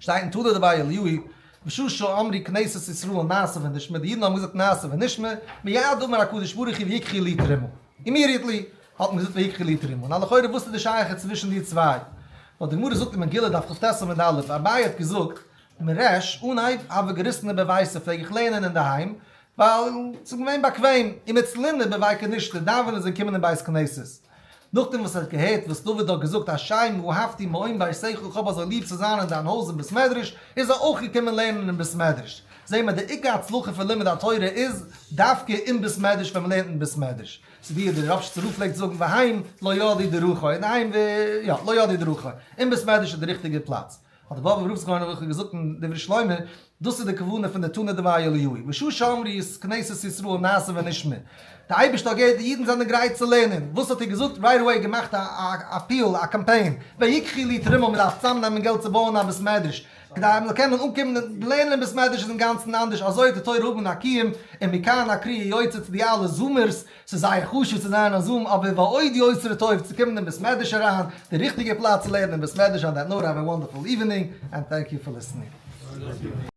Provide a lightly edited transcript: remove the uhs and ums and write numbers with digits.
שטייט אין תנא דבי אליהו, בשעה שאמרו כנסת ישראל נעשה ונשמע, די אידן האבן געזאגט נעשה ונשמע, מיד אמר הקדוש ברוך הוא ויקחו לי תרומה. immediately האט מען געזאגט ויקחו לי תרומה. און לכאורה וואס איז די שייכות צווישן די צוויי? ווייל די גמרא זאגט אין מגילה דף כט עמוד א', אביי האט געזאגט, מריש, אנהייב הוה גריסנא בביתא פלעג איך לערנען אינדערהיים, ווייל ס'איז געווען באקוועם, ומצלינא בבי כנישתא, דאווענען זענען קומען אין בית כנסת. נאכדעם וואס ער האט געהערט וואס דוד האט געזאגט השם אהבתי מעון ביתך איך האב אזוי ליב צו זיין אין דיין הויז אין בית מדרש, איז ער אויך געקומען לערנען אין בית מדרש. זעהן מיר די עיקר הצלחה פון לימוד התורה איז דווקא אין בית מדרש ווען מ'לערנט אין בית מדרש. ס'איז ווי דער ראפשיצער רב פלעגט זאגן והיים לא ידעו דרכו, אינדערהיים יא, לא ידעו דרכו, אין בית מדרש איז די ריכטיגע פלאץ. האט דער באבובער רב זכרונו לברכה געזאגט אין דברי שלמה, דאס איז די כוונה פון די תנא דבי אליהו, בשעה שאמרו איז כנסת ישראל נעשה ונשמע, די אייבערשטער האט געהערט די אידן זענען גרייט צו לערנען, וואס האט ער געזאגט? right away געמאכט א אפיעל, א קאמפיין, ויקחו לי תרומה, מען דארף צוזאמנעמען געלט צו בויען א בית מדרש, כדי מען זאל קענען אנקומען און לערנען אין בית מדרש איז אינגאנצן אנדערש, אזוי האט די תורה האבן א קיום, און מכאן הקריאה יוצאת צו די אלע זומערס, ס'איז זייער חשוב צו זיין א זום אבער ועוד יותר טוב צו קומען אין בית מדרש אריין, די ריכטיגע פלאץ צו לערנען אין בית מדרש on that note have a wonderful evening and thank you for listening.